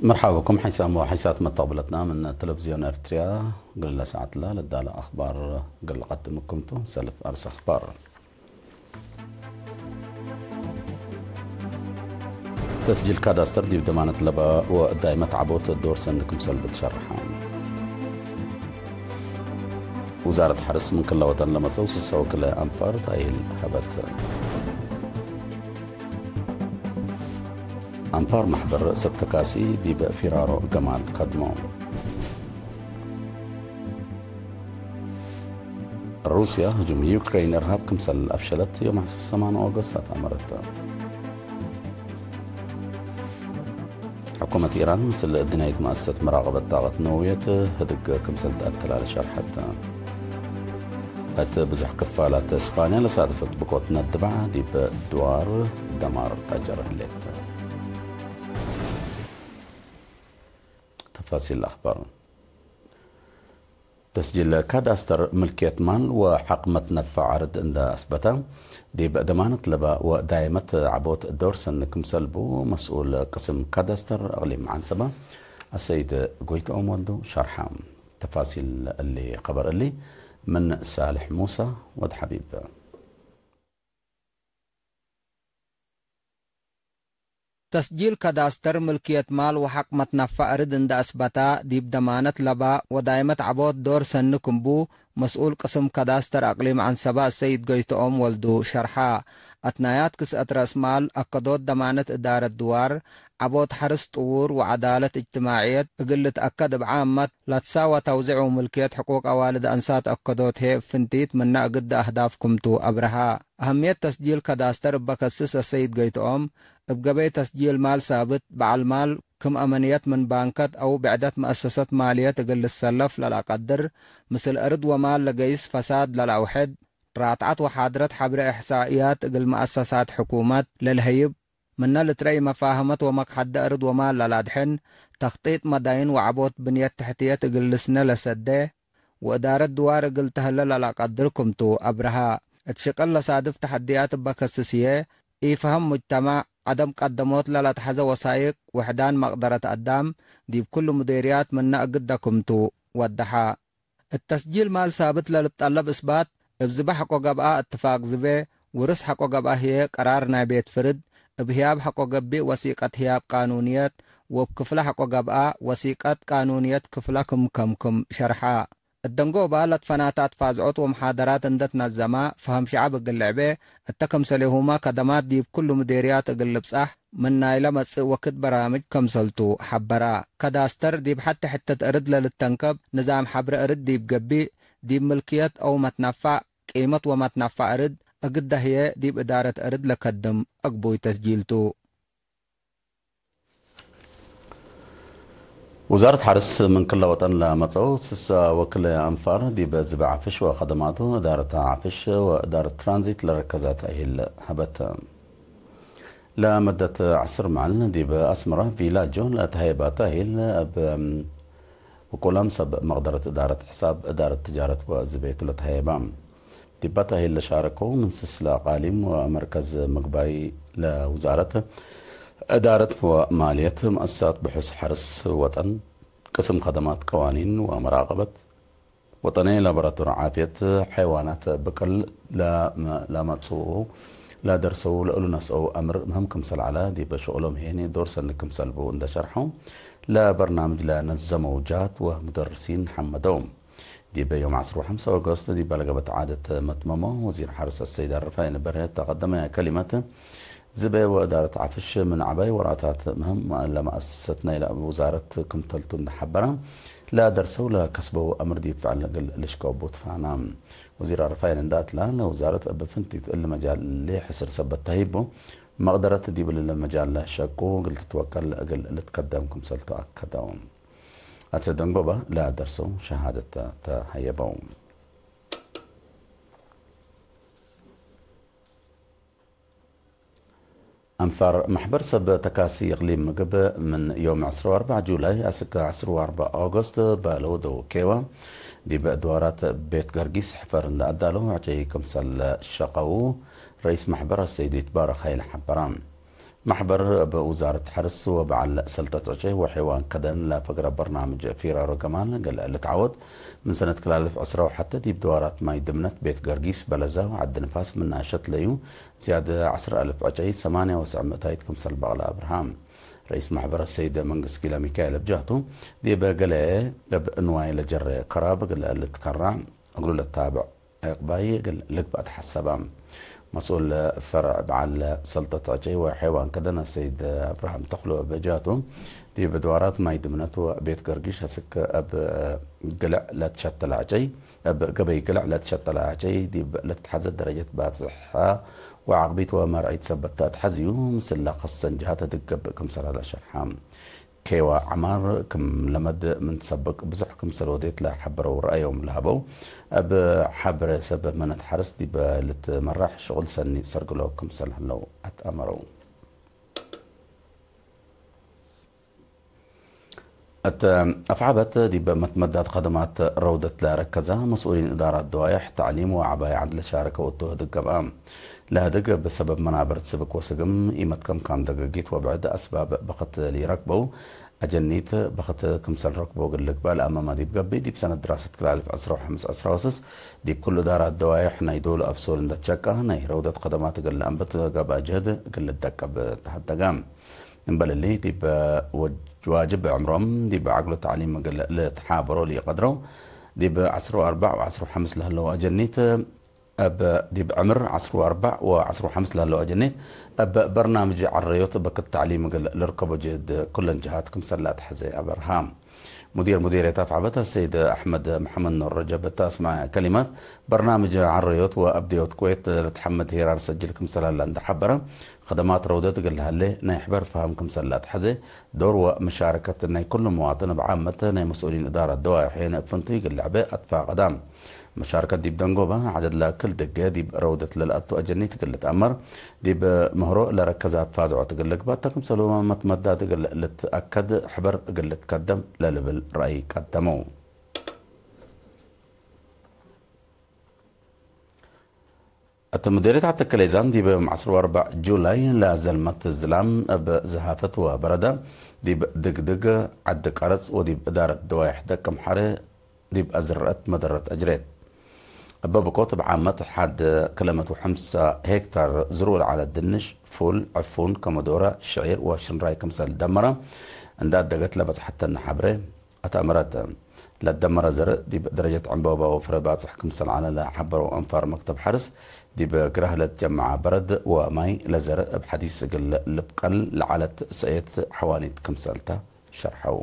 مرحبا بكم حيسام وحيسات متقبلتنا من تلفزيون أرتريا. قل ساعة لا للدالة أخبار، قل قدمكم تو سلف أرس أخبار. تسجيل كاداستر ديب دمانة لبا ودائمة عبوت الدور سنكم سلبت شرحان. وزارة حرس من كل وطن لما تصوص السوق لأنفار تايل هبت. أنفار محبر سبتكاسي ديب فيرارو جمال كدمو. روسيا هجوم يوكرين إرهاب كمسل أفشلت يوم عشرة ثمانية أغسطس أمرت. حكومة إيران مثل الدنيا مؤسسة مراقبة طاقة نووية هدق كمسل تأتل على شرحتها. أت بزح كفالات إسبانيا لصادفت بكوت ندبع ديب دوار دمار تجر هلت. تفاصيل الأخبار. تسجيل كاداستر ملكية مال وحق متنفع عرض عند أثبتا ديب ضمانة لبا ودائمة عبوت دورسن كمسلبو مسؤول قسم كاداستر أغليم عن سبا السيد قويت أم ولدو شرحة. تفاصيل اللي خبر اللي من صالح موسى ود حبيب. ተስጂል ካዳስተር ምልክየት ማል ወሐቅ መትናፋ እርድ እንደ አስበታ፣ ዲብ ደማነት ለባ ወዳይመት ዐቦት ዶር ሰኒ ክምቡ፣ መስኡል ቅስም ካዳስተር አቅሊም ዐንሰባ ሰይድ ጎይትኦም ወልዱ ሸርሓ። አትናያት ክስአት ረእስ ማል አከዶት ደማነት እዳረት ድዋር፣ ዐቦት ሐርስ ጥዉር ወዐዳለት እጅትማዕየት እግል ልትአከድ እብ ዓመት ለትሳወ ተውዚዕ ወምልክየት ሕቁቅ አዋልድ አንሳት አከዶት ህዬ እብ ፍንቲት ምነ እግድ አህዳፍ ክምቱ አብረሃ። አህምየት ተስጂል ካዳስተር እበ ከስስ አሰይድ ጎይትኦም፣ እብ ገበይ ተስጂል ማል ሳብት፣ በዐል ማል ክም አመንየት ምን ባንከት አው ብዕደት መአሰሰት ማልየት እግል ልሰለፍ ለለአቀድር፣ ምስል እርድ ወማል ለገይስ ፈሳድ ለለአውሕድ፣ ራትዐት ወሓድረት ሐብረ እሕሳእያት እግል መአሰሳት ሕኩመት ለልሀይብ፣ ምነ ልትረኢ መፋህመት ወመክሐደ እርድ ወማል ለለአድሕን፣ ተክጢጥ መዳይን ወዐቦት ብንየት ትሕትየት እግል ልስነ ለሰዴ፣ ወእዳረት ድዋር እግል ተህለ ለለአቀድር ክምቱ አብረሃ። እት ሽቅል ለሳድፍ ተሐድያት እበ ከስስ ህዬ፣ ኢፈህም ሙጅተማዕ፣ ዐደም ቀደሞት ለለአትሐዘ ወሳይቅ፣ ውሕዳን መቅደረት አዳም፣ ዲብ ክሉ ሙዴርያት ምነ እግደ ክምቱ ወደሐ። እት ተስጂል ማል ሳብት ለልትጠለብ እስባት፣ እብ ዝበ ሐቆ ገብአ እትፋቅ ዝቤ፣ ውርስ ሐቆ ገብአ ህዬ ቀራር ናይ ቤት ፍርድ፣ እብ ህያብ ሐቆ ገቢእ ወሲቀት ህያብ ቃኑንየት፣ ወእብ ክፍለ ሐቆ ገብአ ወሲቀት ቃኑንየት ክፍለ ክም ከምክም ሸርሐ። እት ደንጎባ ለትፈናታት ፋዝዖት ወመሓደራት እንደ ትነዘማ፣ ፈሀም ሸዐብ እግል ልዕቤ፣ እተ ክምሰሌሁመ ከደማት ዲብ ክሉ ምዴርያት እግል ልብጻሕ፣ ምን ናይለ መጽእ ወክድ በራምጅ ከምሰልቱ ሐበራ። ከዳስተር ዲብ ሐቲ ሕተት እርድ ለልተንከብ ንዛም ሐብረ እርድ ዲብ ገቢእ፣ ዲብ ምልክየት አው መትነፋዕ፣ ቂመት ወመትነፋዕ እርድ፣ እግደ ህዬ ዲብ እዳረት እርድ ለከድም አግቡይ ተስጂልቱ። ውዛረት ሐርስ ምን ክለ ወጠን ለመጸው ስሳ ወክለ አንፋር ዲበ ዝበ ዓፍሽ ወኸደማቱ እዳረት ዓፍሽ ወእዳረት ትራንዚት ለረከዛት እሂል ሀበት። ለመደት ዐስር መዓል ዲበ አስመራ ቪላጆ ለተሀየባተ እሂል እብ ውቁላም ሰብ መቅደረት እዳረት ሕሳብ እዳረት ትጃረት ወዝቤቱ ለተሀየባ። ዲባት አሂል ለሻረከው ምን ስስለ አቃሊም ወመርከዝ ምግባይ ለውዛረት እዳረት ወማልየት፣ መአሰሳት ብሑስ ሐርስ ወጠን፣ ቅስም ከደማት ቀዋኒን ወመራቀበት ወጠነይ፣ ላቦራቶር ዓፍየት ሐይዋናት ብቅል ለመ-፣ ለመጽኡ ለደርሰው ለእሉ ነስአው አምር ምህም ክምሰል ዐለ፣ ዲበ ሸቅሎም ሄኒ ዶር ሰኒ ክምሰልቡ እንደ ሸርሐው ለበርናምጅ ለነዘመው ጃት ወሙደርሲን ሐመደው። ዲበ ዮም ዐስር ወሐምሰ ኦገስት ዲበ ለገበት ዓደት መትመሞ ወዚር ሐርስ አሰይድ አረፋይነ በርሀ ተቀደመ ከሊመት ዝቤ ወእዳረት ዓፍሽ ምን ዐባይ ወራታት ምህም ለመአሰሰት ናይለ ውዛረት ክምተልቱ እንደሐበረ ለደርሰው ለከስበው አምር ዲብ ፍዕል እግል ልሽከቡ ትፋና። ወዚር አረፋይነ እንዳትላ ለውዛረት እብ ፍንቲት እሊ መጃል ሌ ሕስር ሰበት ተሂቡ መቅደረት ዲብ እሊ መጃል ሸቁ እግል ትትወቀል እግል ልትከደም ክምሰልቱ አከደው። አተ ደንጎባ ለደርሰው ሸሃደት ተሀየበው። አንፋር ማሕበር ሰብ ተካሲ እቅሊም ምግብ ምን ዮም ዐስር ወአርባዕ ጁላይ አስከ ዐስር ወአርባዕ ኦገስት ባለወደው ኬዋ ዲብ ድዋራት ቤት ገርጊስ ሕፈር እንዳ አዳለው ዐጨይ ክምሰል ሸቀው ረኢስ ማሕበር አሰይድ ይትባረክ ሀይለ ሐበራ። ማሕበር ብውዛረት ሓርስ ወበዓል ሰልጠት ዕጨይ ወሕይዋን ከደን ላፈግረ በርናምጅ ፊራሮ ገማል ገለ ልትዓወት ምን ሰነት ክላልፍ ዕስራ ወሓተ ዲብ ድዋራት ማይ ድምነት ቤት ገርጊስ በለዛ ዓዲ ንፋስ ምናሸት ለዩ ዝያደ ዓስር ኣልፍ ዕጨይ ሰማንያ ወስዕ ምእታይት ክምሰል በቕለ ኣብርሃም። ረኢስ ማሕበረ ሰይደ መንግስት ጊለ ሚካኤል ኣብጃቱ ዲበ ገለ እብ እንዋይ ለጀረ ከራብ ገለ ልትከራ እግሉ ለታብዕ ዕቕባይ እግል ልግባእ ተሓሰባ። መስኡል ፈርዕ በዓል ሰልጠት ዕጨይ ወሐይዋን ከደነ ሰይድ ኣብርሃም ተኽሎ በጃቱ ዲብ ድዋራት ማይ ድምነቱ ቤት ገርጊሽ ኣስክ ኣብ ግልዕ ለትሸተለ ዕጨይ ኣብ ገበይ ግልዕ ለትሸተለ ዕጨይ ዲብ ለትሓዘ ደረጀት ባጽሐ ወዓቕቢት ወመርዒት ሰበት ተትሓዝዩ ምስላ ከሰን ጅሃ ተድገብእ ክምሰላላ ሸርሓ። ኬዋ ዓማር ክም ለመድ ምን ትሰብቅ ብዙሕ ክምሰል ወዴት ለሐበረው ረአዮም ለሀበው እብ ሐብረ ሰብ መነት ሐርስ ዲበ ልትመራሕ ሽቁል ሰኒ ሰርግሎ ክምሰል ህለው ኣትአመረው። እት ኣፍዓበት ዲበ መትመዳት ከደማት ረውደት ለረከዛ መስኡሊን እዳራት ደዋይሕ ተዕሊም ወዓባይ ዓድ ለሻረከ ወቶ ህድግ ገብአ። ለህድግ ብሰበብ መናበርት ስብክ ወስግም ኢመትከም ካም ደገጊት ወብዕድ ኣስባብ በኸት ሊረክበው ኣጀኒት በኸት ክምሰል ረክቦ እግል ልግባእ ለኣመማ ዲብ ገብእ ዲብ ሰነት ድራሰት ክላልፍ ዕስራ ወሐምስ ዕስራ ወስስ ዲብ ኩሉ እዳራት ደዋይሕ ናይ ዶሉ ኣብሶል እንደትሸቃ ናይ ረውደት ከደማት እግል ለኣንብት ገብአ ጅህድ እግል ልደቀብ ተሃደጋ። እምበልሊ ዲብ ወጅ-፣ ዋጅብ ዕምሮም ዲብ ዓግሎ ተዕሊም እግል ልትሓበሮ ሊቀድረው ዲብ ዓስሩ ኣርባዕ ወዓስሩ ሓምስ ለህለው ኣጀኒት እብ ዲብ ዕምር ዓስሩ ኣርባዕ ወዓስሩ ሓምስ ለህለው ኣጀኒት እብ በርናምጅ ዓረዮት በክት ተዕሊም እግል ልርከቦ ጅህድ ኩለን ጅሃት ክምሰል ላትሐዘ ኣበርሃ። ሙዲር ሙዲርየት ኣፍዓበት ሰይድ ኣሕመድ መሐመድ ኑር ረጀብ እተ ኣስማዐ ከሊማት በርናምጅ ዓረዮት ወኣብድዮት ኩዌት ለትሐመድ ሄራር ሰጅል ክምሰላላ እንደሐበረ፣ ከደማት ረውደት እግል ለሀሌ ናይ ሕበር ፈሃም ክምሰል ላትሐዘ፣ ዶር ወመሻረከት ናይ ኩሉ መዋጥን ብዓመት ናይ መስኡሊን እዳራት ደዋይሕ የነ እብ ፍንቱይ እግል ልዕበ ኣትፋቀዳ። መሻርከት ዲብ ደንጎባ ዓደድ ለክል ድገ ዲብ ረውደት ለልኣቱ ኣጀኒት እግል ልትኣመር፣ ዲብ ምህሮ ለረከዛት ፋዝዖት እግል ልግባእ ተክምሰል ወመትመዳት እግል ልትኣከድ ሕበር እግል ልትከደም ለልብል ረአይ ቀደመው። እት ምድሪት ዓተከሌዛን ዲብ ዓስሩ ኣርባዕ ጁላይ ለዘልመት ዝላም እብ ዝሃፈት ወበረደ ዲብ ድግድግ ዓዲ ቀረጽ ወዲብ እዳረት ደዋይሕ ደቅምሓረ ዲብ ኣዝረአት መደረት ኣጅሬት። እበ ብቆት እብ ዓመት ሓደ ክለመት ወሐምሳ ሄክታር ዝርኡ ለዓለ ድንሽ፣ ፉል፣ ዕፉን፣ ከመዶረ፣ ሽዒር ወሽንራይ ክምሰል ደመረ እንዳ ኣደገት ለበጽሐተን ሓብረ ኣትኣመረት። ለደመረ ዘርእ ዲብ ደረጀት ዕንበባ ወፍረ ባጽሕ ክምሰል ዓለ ለሓበረው ኣንፋር መክተብ ሓርስ፣ ዲብ ግራህ ለትጀመዓ በረድ ወማይ ለዘርእ እብ ሐዲስ እግል ልብቀል ለዓለት ሰእየት ሐዋኒት ክምሰልታ ሸርሐው።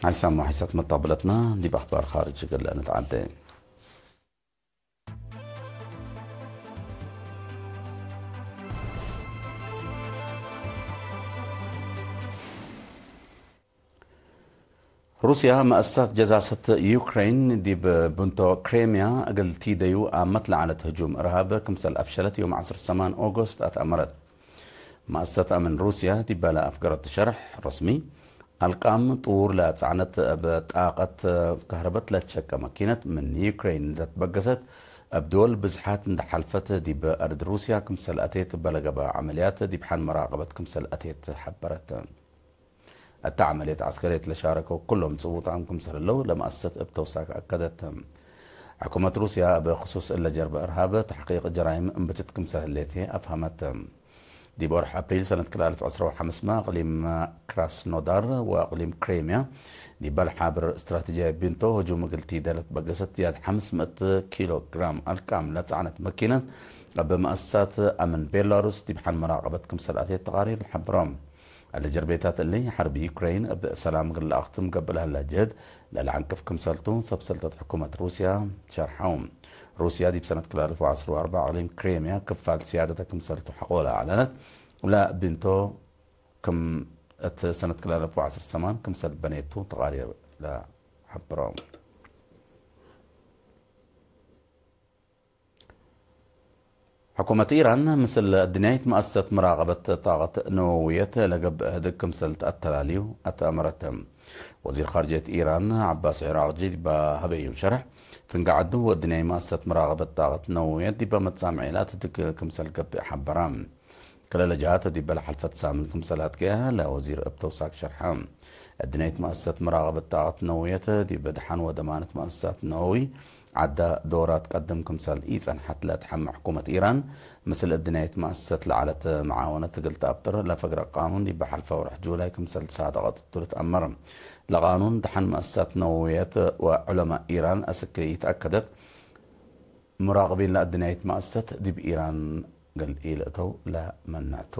ሓይሳም ሓይሳት መጣብለትና ዲብ ኣኽባር ኻርጅ እግል ንትዓደ። ሩስያ መእሳት ጀዛሰት ዩክሬን ዲብ ብንቶ ክሬምያ እግል ቲደዩ ኣመት ለዓለት ህጁም እርሃብ ክምሰል ኣፍሸለት ዮም ዓሰርተ ሰማን ኦጎስት ኣትኣመረት። መእሰት ኣምን ሩስያ ዲበለ ኣፍገረቱ ሸርሕ ረስሚ፣ ኣልቃም ጥዉር ለጸዕነት እብ ጣቀት ከህረበት ለትሸቀ መኪነት ምን ዩክሬን ለትበገሰት፣ እብ ድወል ብዝሓት እንደሓልፈት ዲብ ኣርድ ሩስያ ክምሰል ኣቴት በለገበ ዓመልያት ዲብ ሓን መራቀበት ክምሰል ኣቴት ሓበረት። እታ ዓመልየት ዐስከርየት ለሻረከው ኩሎም ጽዉጣም ክምሰል ህለው ለመአሰት እብ ተውሳክ ኣከደት። ሕኩመት ሩስያ እብ ክሱስ እለ ጀርበ እርሃብ ተሕቂቅ ጀራይም እምብትት ክምሰል ህሌት ኣፍሃመት። ዲብ ወርሕ ኣፕሪል ሰነት ክልተ ኣልፍ ዕስራ ወሓምስ እቅሊም ክራስኖዳር ወእቅሊም ክሬምያ ዲበል ሓብር እስትራተጂያዊ ቢንቶ ህጁም እግል ቲደለት በገሰት ዝያድ ሓምስ ምእት ኪሎ ግራም ኣልቃም ለጸዕነት መኪነት እብ መአሰሳት ኣምን ቤላሩስ ዲብ ሓን መራቀበት ክምሰል ኣትየት ተቃሪር ሓብሮም። ኣለ ጀርቤታት እሊ ሐርብ ዩክረይን እብ ሰላም እግል ለኣኽትም ገብእ ለሀላ ጅህድ ለለዐንቅፍ ክምሰልቱ ሰብ ሰልጠት ሕኩመት ሩስያ ሸርሐው። ሩስያ ዲብ ሰነት ክልተ ኣልፍ ወዐስሩ ወኣርባዕ እቅሊም ክሬምያ ክፋል ስያደተ ክምሰልቱ ሐቆ ለኣዕለነት። ለቢንቶ ክም እት ሰነት ክልተ ኣልፍ ወዐስር ሰማን ክምሰል በኔቱ ተቃሪር ለሐብሮም። ሕኩመት ኢራን ምስል ኣድንያይት መኣሰሰት መራቐበት ጣቐት ነወውየት ለገብእ ህድግ ክምሰል ተኣተላልዩ ኣተኣመረት። ወዚር ኻርጅየት ኢራን ዓባስ ዒራቕጂ ዲባ ሀበዩ ሸርሕ፣ ፍንጋዓዱ ወዲ ናይ ማእሰት መራቐበት ጣቐት ነውየት ዲበ መጻምዒላ ትድግ ክምሰል ገብእ ሓበራ። ክለለ ጃሃት ዲበ ለሓልፈት ሳምን ክምሰል ኣትከያ ለወዚር እብ ተውሳክ ሸርሓ። እድናይት ማእሰት መራቐበት ጣቐት ነውየት ዲበ ድሓን ወደማነት ማእሰት ነዊ ዓዳ ዶራት ቀድም ክምሰል ኢጸንሐት ለትሐመ ሕኩመት ኢራን፣ ምስል እድናይት ማእሰት ለዓለት መዓወነት ትግል ተኣብጥር ለፈግረ ቃኑን ዲበ ሓልፈ ወርሕ ጁላይ ክምሰል ተሳደቐት እቱ ልትኣመር። ለቃኑን ደሓን መእሳት ነውየት ወዑለማ ኢራን ኣስክ ይትኣከደት። ሙራቅቢን ለኣድንያይት መእሰት ዲብ ኢራን ገልኢ ልእተው ለመንዕቱ።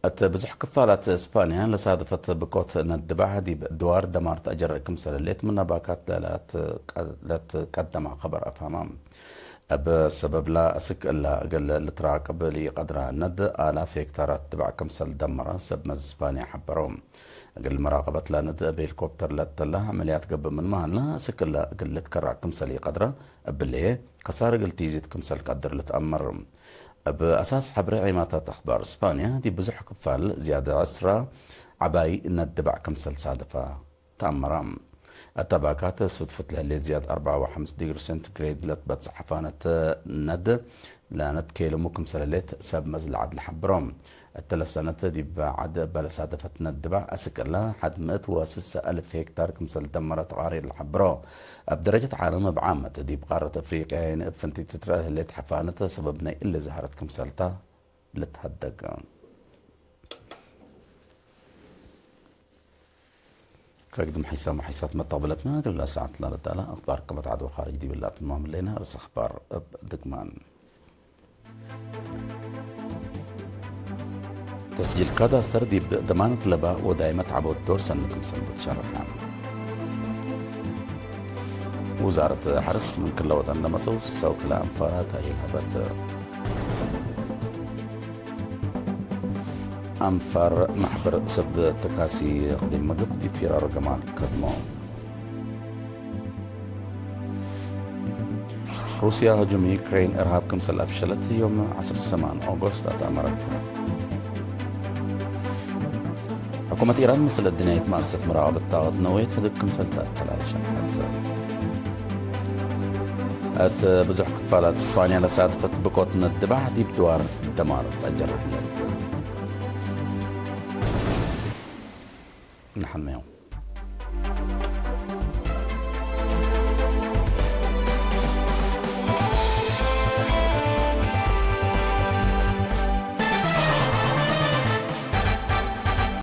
እት ብዙሕ ክፋላት እስፓንያ ለሳደፈት ብኮት ነድባሕ ዲብ ድዋር ደማር ተእጀረ ክምሰል ሌት ምናባካት ለትቀደማ ኸበር ኣፋማ። እብ ሰበብላ፣ እስክ እላ እግል ልትራቅብ ልኢቀድራ ነድ ኣላፍ ሄክታራት ድባዕ ክምሰል ደመራ ሰብ መዝ ስፓንያ ሐበሮ። እግል መራቀበት ላነድ እብ ሄሊኮፕተር ለተላ ዕመልያት ገብእ ምን መሃላ፣ እስክ እላ እግል ልትከራዕ ክምሰል ኢቀድራ፣ እብልሄ ከሳር እግል ቲዚት ክምሰል ቀድር ልትአመር። እብ ኣሳስ ሐብሪ ዒማታት ኣኽባር ስፓንያ፣ ዲብ ብዙሕ ክፋል ዝያድ ዕስራ ዐባይ ነድ ድባዕ ክምሰል ሳደፋ። ተኣመራ። እታ ባካት ሱድፉት ለህሌት ዝያድ ኣርባዓ ወሓምስ ዲግሪ ሴንቲግሬድ ለትበጽሕ ሐፋነት ነድ ለነትኬልሙ ክምሰለሌት ሰብ መዝለዓት ለሐብሮ። እተለሰነት ዲብ ዓድ በለሳደፈት ነድባ ኣስቅላ ሐድ ምእት ወስሳ ኣልፍ ሄክታር ክምሰል ደመረ ተቃሪር ለሐብሮ። ኣብ ደረጀት ዓለም ኣብ ዓመት ዲብ ቃረት ኣፍሪቅያ የን እብ ፍንቲ ትትረአ ህሌት ሐፋነት ሰበብ ናይ እሊ ዝሃረት ክምሰልታ ልትሀደግ። ከግድም ሒሳብ መሒሳት መተቕብለትና፣ ግላ ሰዓት ላለዳላ ኣኽባር ከመት ዓድዋ ኻርጅ ዲብላ ትማም ሌና ርእስ ኣኽባር እብ ድግማን። ተስጂል ካዳስተር ዲብ ደማነት ለባ ወዳይመት ዓቦት ዶር ሰኒ ክምሰል ብትሸርሓ። ውዛረት ሐርስ ምን ክለ ወጠን ለመጸው ስሳው ክለ ኣንፋራት ኣይልሀበት። ኣንፋር ማሕበር ሰብ ተካሲ ቅዲም ምግብ ዲብ ፊራሮ ገማል ከድሞ። ሩስያ ህጁም ዩክሬን እርሃብ ክምሰል ኣፍሸለት ዮም ዓሰርተ ሰማን ኦጎስት ኣተኣመረት። ሕኩመት ኢራን ምስል እድንያይት መእሰት መራቐበት ጣቐት ነወየት ሕድግ ክምሰል ተተላለ ሸርሐት። እት ብዙሕ ክፋላት እስፓንያ ለሳተፈት ብኮት ነድባሕ ዲብ ድዋር ደማር ተጀረድነት። ንሓመዮም።